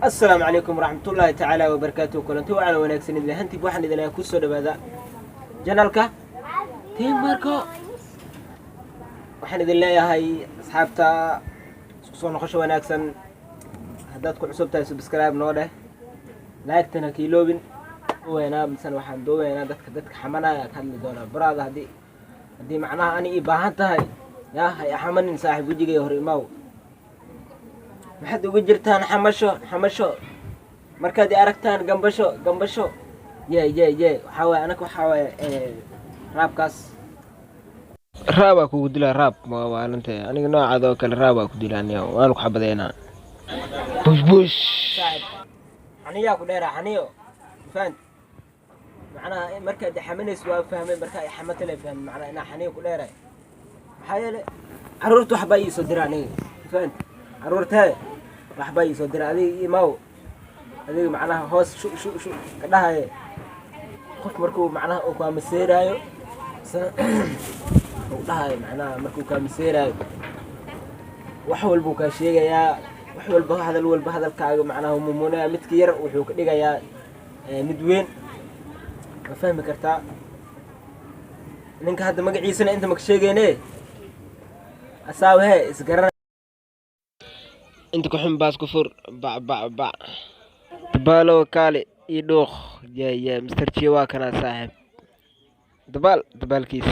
Asalaamu calaykum waraxmatullaahi tacaala wabarakaatuhu. Kulanti wacan wanaagsan idin hantib. Waxaan idin ku soo dhawaada channelka Team Marco. Waxaan idin leeyahay, asxaabta, isku soo noqosho wanaagsan. Haddaad ku cusub tahay, subscribe noo dheh, like-tana kiiloobin. Weynaa misena waxaan doobaynaa dadka xamanaya ka hadli doonaa. Baraada, haddii macnaha ani ii baahan tahay, yaa hay xamanin saaxiib. Wejigay hor imaaw. Maxaad ugu jirtaan xamasho xamasho? Markaad i aragtaan, gambasho gambasho. Ye ye ye, waxaa waaye anaka, waxaa waaye raabkaas raabaa kugu dilaa. Raab waa waalantahay. Aniga noocaada oo kale raabaa ku dilaa. Aniga waan ku xabadeynaa. Bush bush, saaxib. Xaniyaa ku dheeraa xaniyo, fahant? Macnaha markaad xamanayso waa fahmay, markaa ay xamata le fahmay macnaha inaa xaniyo ku dheeray. Maxaa yeele carruurta waxbaa ii soo dira aniga, fahant? Carruurtee waxbaa ii soo dira. Adiga imaw, adiga macnaha hoos shu shu shu ka dhahaye. Qof markuu macnaha uu kaamaseeraayo uu dhahayo, macnaha markuu kaamaseeraayo, wax walbuu kaa sheegayaa, wax walba, hadal walba, hadalkaaga macnaha mumuunaya. Midka yar wuxuu ka dhigayaa mid weyn. Ma fahmi kartaa? Ninka hadda magaciisana inta maka sheegeyne, asaawe isgarana. Inta ku xun baas ku fur. Bac bac bac, dabaalow kaali ii dhuuq. Ye ye, Mr G waa kanaa saaxiib. Dabaal dabaalkiis.